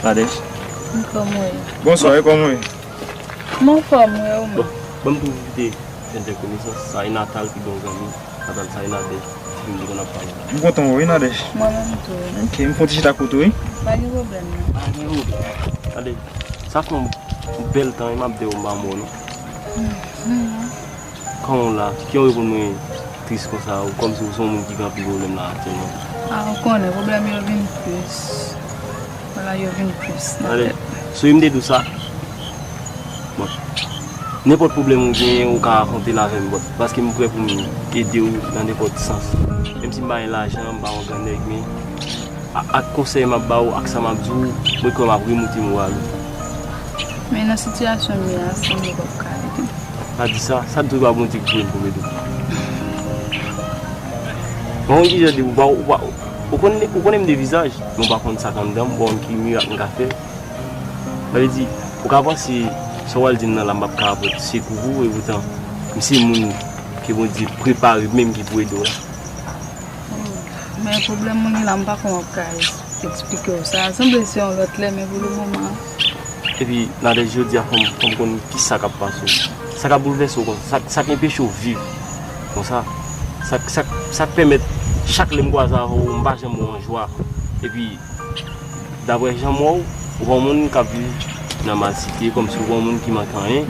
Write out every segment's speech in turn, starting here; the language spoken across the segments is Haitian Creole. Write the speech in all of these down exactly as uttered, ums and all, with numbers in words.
Nadège. Anfòm ou ye? Bonswa, e kòman w ye? M anfòm, wi, ou menm? Bon, ban m tou kite fè de konesans. Sa e Natal, pi bon zanmi. Natal, sa e Nadège. Ti moun ki konn ap pale. M kontan wè w, wi, Nadège. Mwen menm tou. Ok, m fè yon ti chita kote w, wi. Pa gen pwoblèm, non. Pa gen pwoblèm. Nadège, sa fè yon bèl tan, e m ap de w m pa mò, non. Hmm, hmm. Kòman w la? Kijan w reponn mwen tris konsa? Ou kòmsi ou se yon moun ki gen anpil pwoblèm la aktyèlman. A, ou konnen, pwoblèm yo vin plis. Vwala, yo vin plis nan tèt mwen. So, m te di w sa. Bon. Nenpòt pwoblèm ou genyen, ou ka rakonte l avè m, bon, paske m prè pou m ede w nan nenpòt sans. Menm si m pa gen lajan, m pa yon gran nèg, men a-, ak konsèy m ap ba w, ak sa m ap di w, mwen kwè m ap remoute moral ou. Men nan sitiyasyon m ye a, sanble w p ap ka ede m. Pa di sa, sa t tou se pa Bondye ki pou ede m ede w. Mwen konn kijan de ou pa, ou pa, ou konnen, ou konnen m de vizaj, men ou pa konn sa k anndan m, ou pa konn ki mirak m ka fè. Sa vle di, ou ka panse sa w pral di m nan la, m p ap ka pote sekou pou ou, epoutan, m se moun ke Bondye prepare menm ki pou ede w la. Men pwoblèm mwen gen la, m pa konn w ap ka eksplike w sa. Sanble se yon lòt lè, men pou le moman. Epi, Nadège, jodi a, fò m, fò m konn ki sa k ap pase w. Sa k ap boulvèse w konsa, sa, sa k anpeche w viv konsa. Sa, sa, sa k pèmèt chak lè m kwaze avè w, m pa janm wè w an jwa. Epi, daprè jan m wè w, ou pa yon moun k ap viv nan malsite, kòmsi ou pa yon moun ki manke anyen,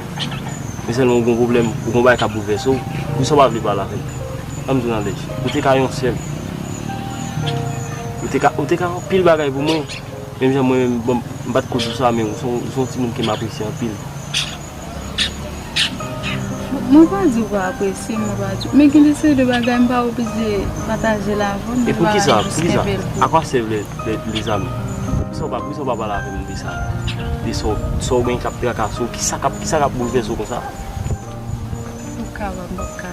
men sèlman ou gen yon pwoblèm, ou gen yon bagay k ap boulvèse w, poukisa w pa vle pale avè m? Ban m di w Nadège, ou te ka yon sè m. Ou te ka, ou te ka anpil bagay pou mwen, menm jan mwen menm, bon, m pa t ko di w sa, men ou se yon, ou se yon timoun ke m apresye anpil. Mwen pa di w pa apresye m, mwen pa di w. Men gen de seri de bagay m pa oblije pataje l avè w, mwen pa oblije kenbe l pou. E poukisa, poukisa? À quoi servent les, les, les amis? Poukisa w pa, poukisa w pa pale avè m de sa? De sa w, sa w gen k ap trakase w, kisa k ap, kisa k ap boulvèse w konsa? M p ap ka, m p ap ka.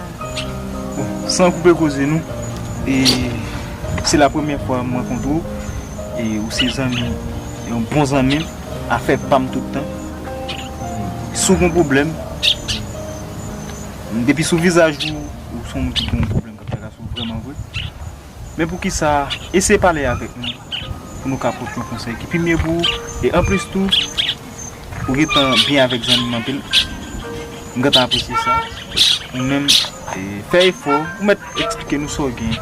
Bon, san koupe koze nou, e se la premyè fwa m rankontre w, e ou se zanmi, yon bon zanmi m. Afè pa m tout tan. Si w gen yon pwoblèm, depi sou vizaj ou, ou se yon moun ki gen yon pwoblèm k ap trakase w vrèman vre. Men poukisa, eseye pale avèk nou, pou nou ka pote yon konsèy ki pi mye pou ou. E anplis tou, ou gentan byen avèk zanmi m anpil. M gentan apresye sa. Ou menm, e, fè efò, ou mèt eksplike nou sa w gen.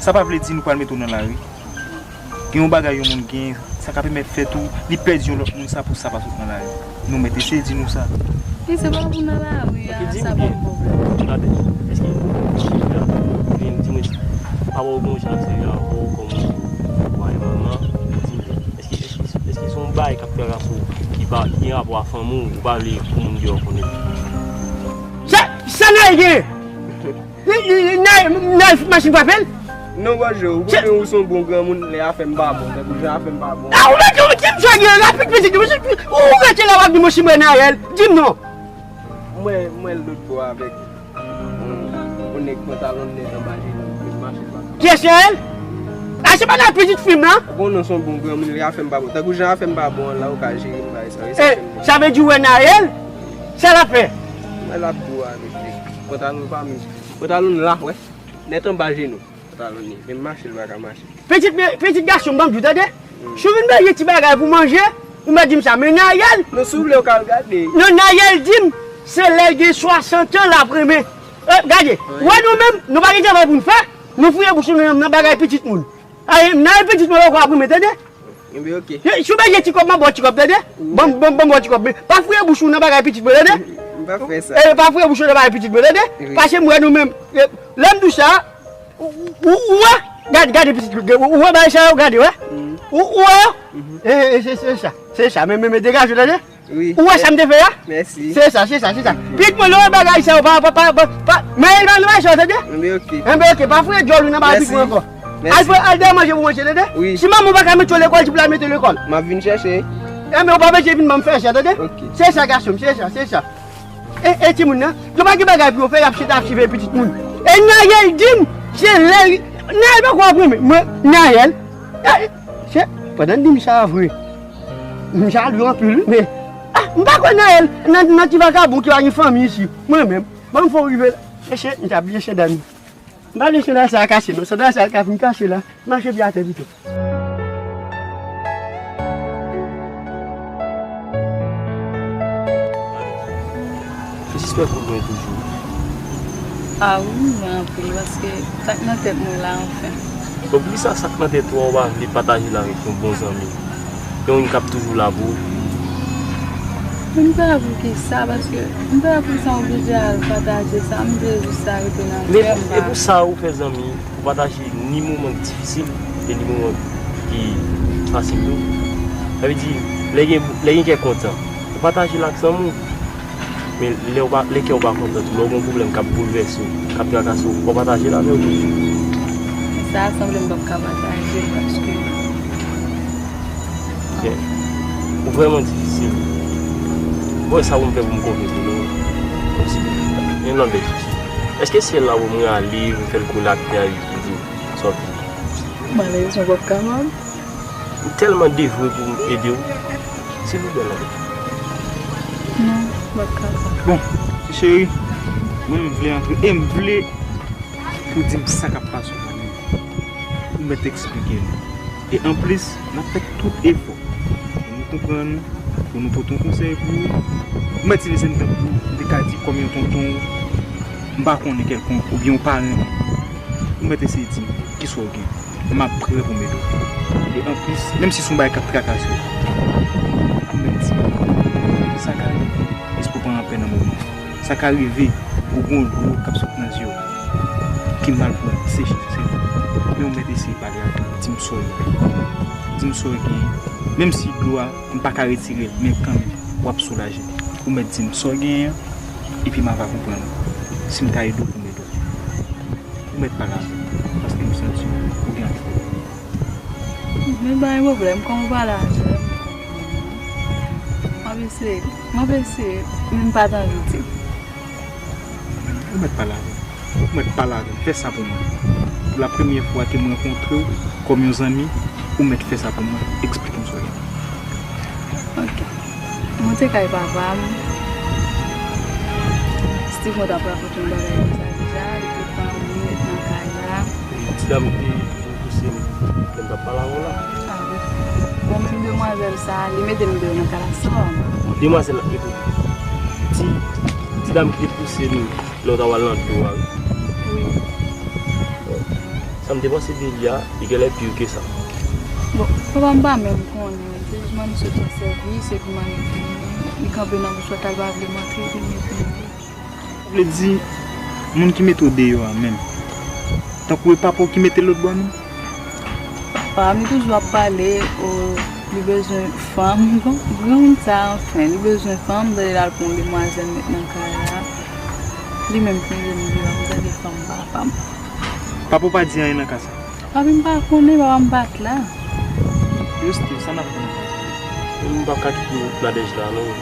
Sa pa vle di nou pral mete w nan lari. Gen yon bagay yon moun gen, sa ka pèmèt fè tou, li pèdi yon lòt moun, sa pou sa pa sot nan lari. Nou mèt eseye di nou sa. Li se pa pou nan lari a, sa pa yon pwoblèm. Gade, èske ou chita, di m, di mwen, pa wè w gen yon jan serye avè w kòm yon papa e manman, di m, èske, èske, èske se yon bagay k ap trakase w ki pa, ki gen rapò a fanmi w, ou pa vle pou moun deyò konnen? Sa, sa Naël gen? Li, li, li, Naël, Naël fout machin frape l? Non, Bòjò, ou konnen ou se yon bon granmoun, lè afè m pa bon, tankou jan afè m pa bon. A, ou mèt di m sa gen rapid pitit, ou, ou rete la w ap di m ou chimè Naël, di m non. Mwen, mwen lòt bò avèk yon, yon nèg pantalon nèt anba jenou, m mache pa. Kiyès Naël? A, se pa nan pitit fi m nan? Ou konnen se yon bon granmoun, lè afè m pa bon, tankou jan afè m pa bon an la, ou ka jere m bagay sa, e, sa vle di ou wè Naël? Sa l ap fè? Mwen l ap di w avèk li. Pantalon pa m, pantalon la, wè. Nèt anba jenou. Pantalon li. Menm mache, l pa ka mache. Pitit, pitit gason m, ban m di w, tande? Hmm. Si w vin mande ti bagay pou manje, ou mèt di m sa. Men Naël. Non, si w vle, ou ka al gade. Non, Naël di m, se lè l gen swasant an, l ap renmen. E, gade. Wi. Wè nou menm, nou pa gen travay pou n fè. Nou fouye bouch nou nan, nan bagay pitit moun. Ay, Naël pitit mwen poko ap renmen, tande? Enben, oke. Si w bezwen ti kòb, m ap ba w ti kòb, tande? Wi. Ban m, ban m, ban m ba w ti kòb, men pa fouye bouch ou nan bagay pitit mwen, tande? M pa fè sa. E, pa fouye bouch ou nan bagay pitit mwen, tande? Wi. Paske m wè nou menm, e, lè m di w sa, ou, ou, ou wè? Gade, gade pitit, ou, ou wè bagay sa yo, gade, wè? Mm. Ou, ou wè? Mhm. E, e, se, se sa, se sa, men, men, men degaje w, tande? Wi. Ou wè sa m te fè a? Mèsi. Se sa, se sa, se sa. Pitit mwen, lè w wè bagay sa yo, pa, pa, pa, pa, pa, men, men, men, sa, tande? Enben, oke. Enben, oke, pa fouye djòl ou nan bagay pitit mwen ankò. Mèsi. Al fè, al dèyè manje pou manje, tande? Wi. Si manman w pa ka mete w lekòl, di pou l al mete w lekòl. M ap vin chèche. Enben, ou pa bezwen vin ban m fè sa, tande? Oke. Se sa, gason m, se sa, se sa. E, e, timoun nan, yo pa gen bagay pou yo fè, y ap chita ap siveye pitit moun. E Naël di m, se lè, Naël pa kwè w ap renmen mwen, Naël. E, se, pandan l di m sa vre. M salye w anpil, wi, men, a, m pa kwè Naël nan, nan ti vakabon ki pa gen fanmi isi. Mwen menm, ban m fè w rive la. Mesye, m ta bliye sandal m. M pa vle sandal sa a kase, non. Sandal sa a ka fin kase la. Mache pye atè pito. Respè pou mwen toujou. A wi, mwen anpil, paske sa k nan tèt mwen la, anfen. Bon, poukisa sa k nan tèt ou a, ou pa vle pataje l avèk yon bon zanmi? Yon moun k ap toujou la pou ou? M pa wè poukisa, paske m pa wè poukisa m oblije al pataje sa, m vle jis sa rete nan kè m. E pou sa ou fè zanmi, ou pataje ni moman ki difisil, e ni moman ki fasil tou. Sa vle di, lè gen, lè gen kè kontan, ou pataje l ak zanmi w. Men lè w pa, lè kè w pa kontan tou, lè w gen yon pwoblèm k ap boulvèse w, k ap trakase w, w pa pataje l avè l tou? Sa a sanble m p ap ka pataje l paske... Ou vrèman difisil. Bon, e sa pou m fè pou m konfyans ou non? Kòmsi, yon lòt lè jis. Èske syèl la pou mwen ale, mwen fè l kole ak tè a, epi di w, sa w vle? Malerezman, m p ap kapab. M tèlman devwe pou m ede w. Silvouplè, non. Non, m p ap kapab. Bon, ti cheri, mwen m vle antre e m vle pou w di m sa k ap pase w nan men. Ou mèt eksplike nou. E anplis, n ap fè tout efò pou nou konprann ou, pou nou pote yon konsèy pou ou. Ou mèt itilize m tankou, m te ka di, kòm yon tonton ou, m pa konnen, kèlkonk, oubyen yon paran. Ou mèt eseye di m kisa w gen. M ap prè pou m ede w. E anplis, menm si se yon bagay k ap trakase w, ou mèt di m sa ka rive. Èske w pa anpè nan moman? Sa ka rive, ou gen yon dlo k ap sot nan zye w, ki mal pou seche, se vre. Men ou mèt eseye pale avè l, di m sa w ye. Di m sa w genyen. Menm si dlo a, m pa ka retire l, men kanmenm, w ap soulaje. Ou mèt di m sa w genyen an, epi m ava konprann si m ka ede w pou m ede w. Ou mèt pale avè m, paske m santi ou gen anpil. Men pa gen pwoblèm, kòm ou pale avè m, m ap eseye, m ap eseye, men m pa t anvi di. Ou mèt pale avè m. Ou mèt pale avè m. Fè sa pou mwen. Pou la premyè fwa ke m rankontre w kòm yon zanmi, ou mèt fè sa pou mwen. Eksplike m sa w ye. Ok. Mwen te kay papa m. Steve mwen t ap rakonte m bagay konsa deja, li te pran m, li met nan kay la. E ti dam ki te vin pouse m lè m t ap pale avè w la. A wi. Bon, menm demwazèl sa a, li mete m deyò nan kay la sèlman. Demwazèl la, epi ti, ti dam ki te pouse m lè w t ap al nan dlo a, wi. Wi. Sa m te panse de li a, li genlè pi ke sa. Bon, papa m pa menm konnen, se jis mwen m sot nan sèvis, epi mwen li kanpe nan bouch la, l pa vle m antre, epi m vin. Sa vle di, moun ki mete w deyò a menm. Tankou e papa w ki mete l lòtbò a menm? Papa m, li toujou ap pale, o, li bezwen fanm. Bon, granmoun sa, anfen, li bezwen fanm, m tande l al pran yon demwazèl met nan kay la. Li menm ki mete m deyò, m tande fanm papa m. Papa w pa di anyen nan ka sa? Papi, m pa konnen, papa m pa t la. Yo, Steve, sa n ap fè nan kay sa? M p ap ka kite Nadège la, non.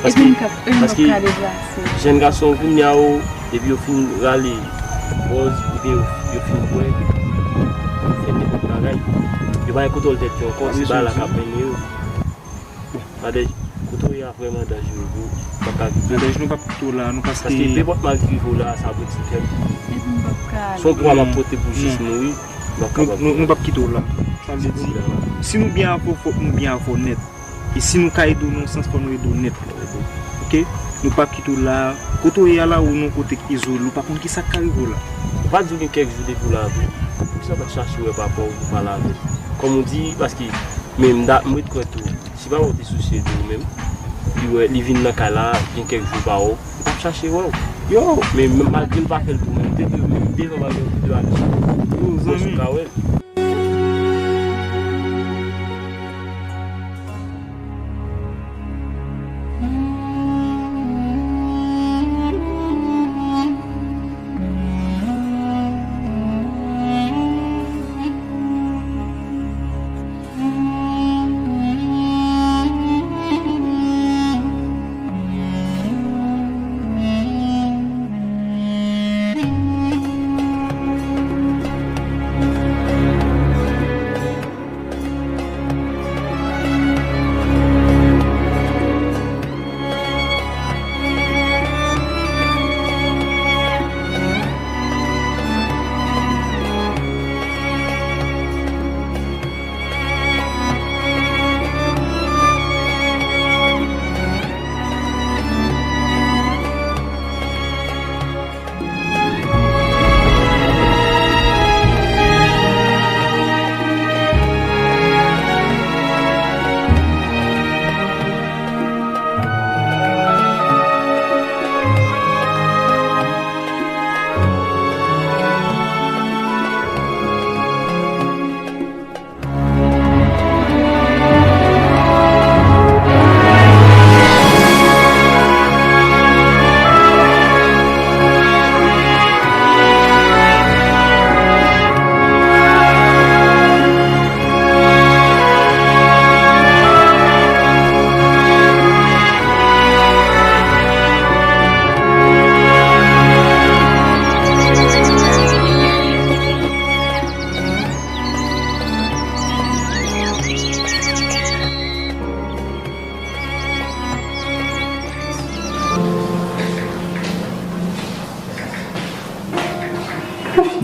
Epi m p ap, epi m p ap ka deplase. Jèn gason kounye a yo, depi yo fin rale bòz, oubyen yo, yo fin bwè, yo fè nenpòt bagay, yo pa gen kontwòl tèt yo ankò, se bagay la k ap mennen yo. Nadège, kote w ye a vrèman danjere, bro. M p ap ka kite w. Nadège, nou p ap kite w la, nou, paske... Paske nenpòt mal ki rive w la, sa pou ti kè m. Epi m p ap ka ale. Se yon pwa m ap pote pou jis mouri, m p ap kapab. Nou, nou p ap kite w la. Sa vle di, si nou byen avè w, fòk nou byen avè w nèt. E si nou ka ede w nan yon sans, fò nou ede w nèt. Ok? Nou p ap kite w la. Kote w ye a la, ou nan yon kote k izole, ou pa konn ki sa k ka rive w la. Ou pa di w gen kèk jou depi w lave. Poukisa w pa t chache wè papa w pou pale avè l? Kòm ou di, paske, men m da-, m ret kwè tou. Si papa w te sousye de ou menm, li wè, li vin nan kay la, gen kèk jou pa wè w, li t ap chache wè w. Yo! Men, men malgre l pa fè l tou, men te, te, men devan bagay yo, de aksyon. Yo, zanmi. Ka wè l.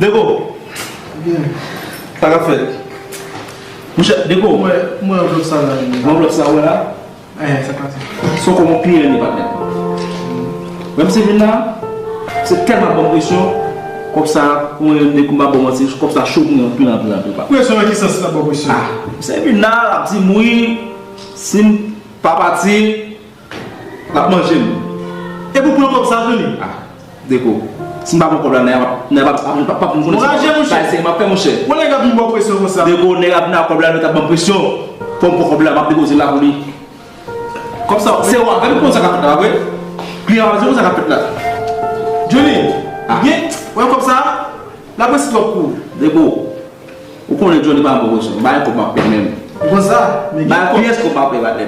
Dego! Sa k ap fèt? Monchè, Dego! Mwen, mwen anvlòp sa la. Mwen anvlòp sa, wè la? Eh, sa k pase? Se kòman kliyan li, patnè. Menm si vin la, se tèlman ban m presyon, kòb sa, mwen menm, Dego, m pa ba w manti, kòb sa cho pou mwen anpil, anpil, anpil, patnè. Presyon nan ki sans l ap ba w presyon? Ah, se vin la, l ap di m wi, si m pa pati, l ap manje m. Epi w pran kòb sa, Johnny? Ah, Dego. Si m pa pran kòb la, nèg la p ap, nèg la p ap, p ap, p ap vin konnen se bagay serye m ap fè, monchè. Ou nèg ap vin ba w presyon konsa? Dego, nèg la vin ak kòb la, li t ap ban m presyon. Fò m pran kòb la, m ap depoze l la pou li. Kòb sa, se w avè m konn sa k ap fèt la, vre? Kliyan an, se konn sa k ap fèt la. Johnny, gen, wè kòb sa? L ap resi twòp pou ou. Dego, ou konnen Johnny pa yon bon presyon. M pa gen kòb m ap pèd menm. Konsa, men gen kòb. M pa gen pyès kòb m ap pèd, patnè.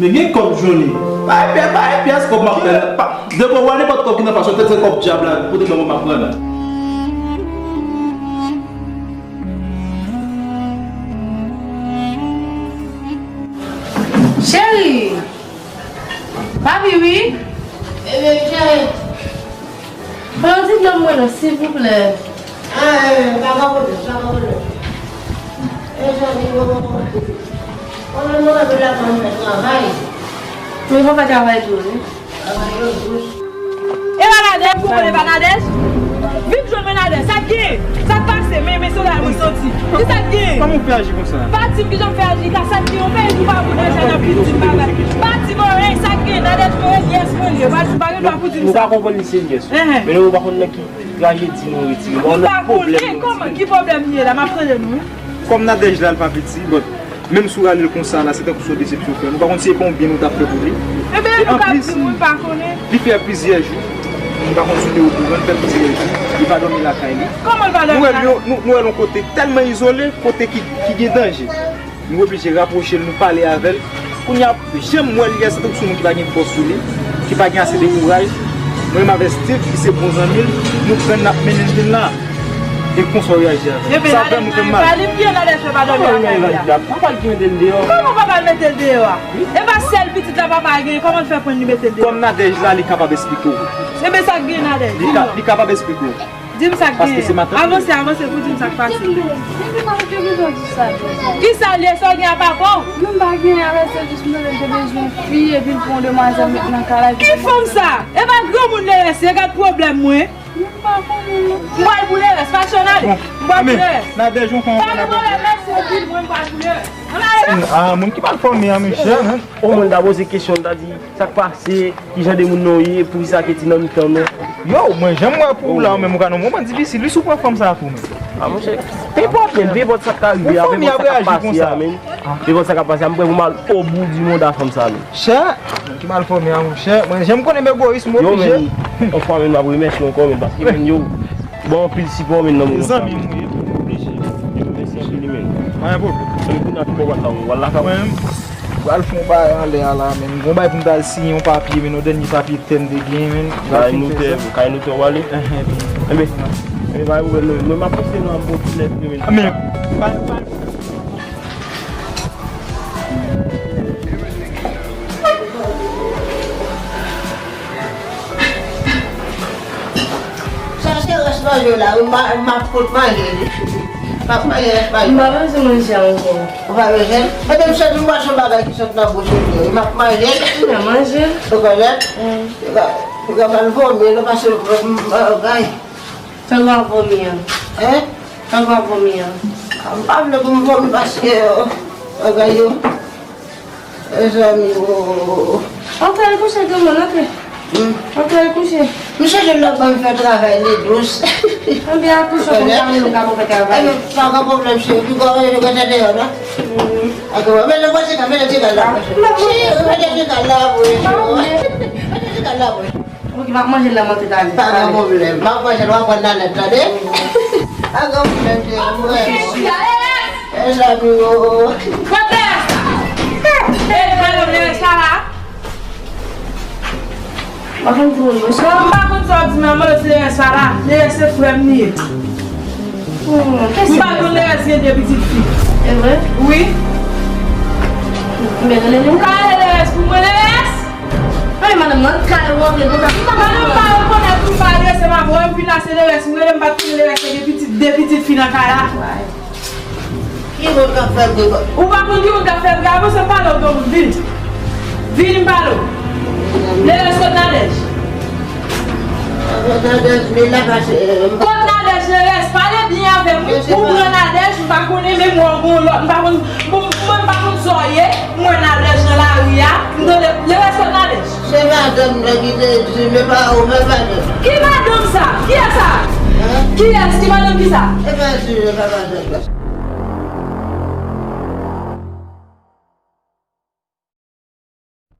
Men gen kòb Johnny. Pa gen pyès, pa gen pyès kòb m ap pèd. Pa, Dego, wè nenpòt kòb ki nan pòch ou, tèt se kòb dyab la, pote ban mwen m ap pran. Cheri! Papi, wi? Bebe, cheri. Pran ti non mwen non, silvouplè. Ah, eh, pa gen pwoblèm, pa gen pwoblèm. Eh, cheri, oh, oh, oh. Pwoblèm mwen, mwen la pa fè travay. Mwen pa fè travay tou, wi. Travay yo dous. E Banadèj, ou konnen Banadèj? Vin jwenn Banadèj, sa k gen? Sa k pase? Men, men se la mwen soti. Ki sa k gen? Kòman w fè aji konsa? Pa di m kijan m fè aji, ka sa k gen? Yon peyi nou pa vote sa n ap vin di m bagay. Pa di m anyen, sa k gen? Nadèj mwen ye, yès mwen li ye. Pa di m pa gen dwa pou di m sa. Nou pa konprann li se yès. Enhen. Men nou pa konn nan ki trajedi nou retire. Nou pa konnen kòman, ki pwoblèm li ye la, m ap tande nou. Kòm Nadèj la, l pa piti, but menm si w rale l konsa la, se tankou se yon desepsyon w fè. Nou pa konn si se pa yon byen nou t ap fè pou li. Enben, nou ka di mwen pa konnen. Li fè plizyè jou. M pa konn si w te okouran, li fè plizyè jou. Li pa dòmi lakay li. Kòman l pa dòmi lakay li? Nou wè l yon, nou, nou wè l yon kote tèlman izole, kote ki, ki gen danje. Nou oblije rapwoche l, nou pale avè l. Kounye a, jan m wè l ye a, se tankou se yon moun ki pa gen fòs sou li, ki pa gen ase de kouraj. Mwen menm avèk Steve, ki se bon zanmi l, nou pran l, n ap mennen l vin la. E konsa w reyaji avè l. Sa vrèman fè m mal. Epi Nadèj pa li byen, Nadèj pa dòmi lakay li a. Papa l ki mete l deyò. Kòman papa l mete l deyò a? E pa sèl pitit la papa a genyen, kòman l fè pran l li mete l deyò? Kòm Nadèj la, li kapab esplike w. Enben sa k gen Nadèj? Li ka, li kapab esplike w. Di m sa k genyen. Avanse, avanse pou di m sa k pase. Depi kanpe te bezwen di sa deja? Kisa l ye? Sa w gen a papa w? Non, m pa gen anyen avè l, se jis m tande l te bezwen fi, epi l pran yon demwazèl met nan kay la. Ki fanm sa? E pa granmoun Lerès ye, gad pwoblèm mwen. M pa konnen non. M pral pou Lerès, pa chann ale. M pral pou Lerès. Nadèj, yon fanm. Pa gen pwoblèm, mèsi anpil, mwen m pral pou Lerès. Ann ale. Ah, moun ki pa fòme a, monchè, men. Omwen l ta poze kesyon, l ta di, sa k pase? Kijan de moun nou ye? Poukisa Keti nan mitan nou? Yo, mwen, jan m wè pou ou la, ou menm ou ka nan yon moman difisil, wi, si w pran fanm sa a tou, men. Ah, monchè, pe enpòt, men, pe enpòt sa k ka rive a, pe enpòt sa k ap pase a, men. Pe enpòt sa k ap pase a, m prè pou m al obou di mond a fanm sa a, men. Chè, ki malfòme a, monchè. Mwen, jan m konnen m egoyis, m oblije. Yo, men, yon fwa, men, m ap remèsye w ankò, men, paske, men, yo, bon, anpil sipò, men, nan moman sa. Zanmi m, wi. Oblije. Yo, mèsi anpil, men. Pa gen pwoblèm. Men, kounye a, ki bò w al la, w al lakay ou? Mwen, Pral fè yon bagay anlè a la, men. Gon bagay pou m ta al siyen yon papye, men, yon dènye papye tè m te gen, men. Kay notè, kay notè w ale? Enhen, pi. Enben, enben, pa gen pwoblèm, non. Mwen, m ap pouse nou, m ap bon ti lèt, men. Men, pa, pa. Sa se rès manje w la, wi, m a, m ap fout manje li. M ap manje rès manje. M pa bezwen manje ankò. Ou pa bezwen? Mete m soti m wè se yon bagay ki sot nan bouch ou, wi, m ap manje l. M ap manje l. Ou konnen? Wi. Li ka, li ka mal vomi, non, paske m, m, bagay. Sa w ap vomi an? Hein? Sa w ap vomi an? M pa vle pou m vomi paske, euh, bagay yo. Mezanmi, o. Antre, al kouche, granmoun, antre. Hmm. Antre, al kouche. M sonje lòt bò m fè travay, li dous. Antre, al kouche, konsa, nou ka pou fè travay. Enben, pa gen pwoblèm, cheri. Pi gwo, yo rete deyò, non? Hmm. Ak mwen, mete pran ti kal, mete ti kal la, cheri. Mete ti kal la, wi. Mete ti kal la, wi. Ok, m ap manje l nan mante tande. Pa gen pwoblèm. M ap manje l, w ap pran nan nèt, tande? Pa gen pwoblèm, cheri. Mezanmi, o. Kot Lerès la? E, alò, Lerès la la? M pa konn sa w di, non. M pa konn sa w di, manman, se Lerès la la. Lerès se frè m li ye. Hmm, m pa konn Lerès gen de pitit fi. E vre? Wi. M ka rele Lerès pou mwen, Lerès? Ay, madanm nan kay ou antre konsa. Madanm pa rekonèt ou, pa rele, se pa vre, m vin la, se Lerès m rele, m pa t konnen Lerès te gen pitit. De pitit fi nan kay la. Ki moun k ap fè bri? Ou pa konn ki moun k ap fè bri? Avanse m pale w, vin. Vin m pale w. Lerès, kot Nadèj? Kot Nadèj, Lerès? Pale byen avè m, wi. Ou pran Nadèj, m pa konnen, men mwen gon lòt, m pa konn, bon, mwen m pa konn sa w ye. Mwen Nadèj nan lari a, m tande, Lerès, kot Nadèj? Se madanm nan ki te di, men pa ou, men pa mwen. Ki madanm sa? Kiyès sa? Kiyès? Ki madanm ki sa? E pa di, men pa madanm la.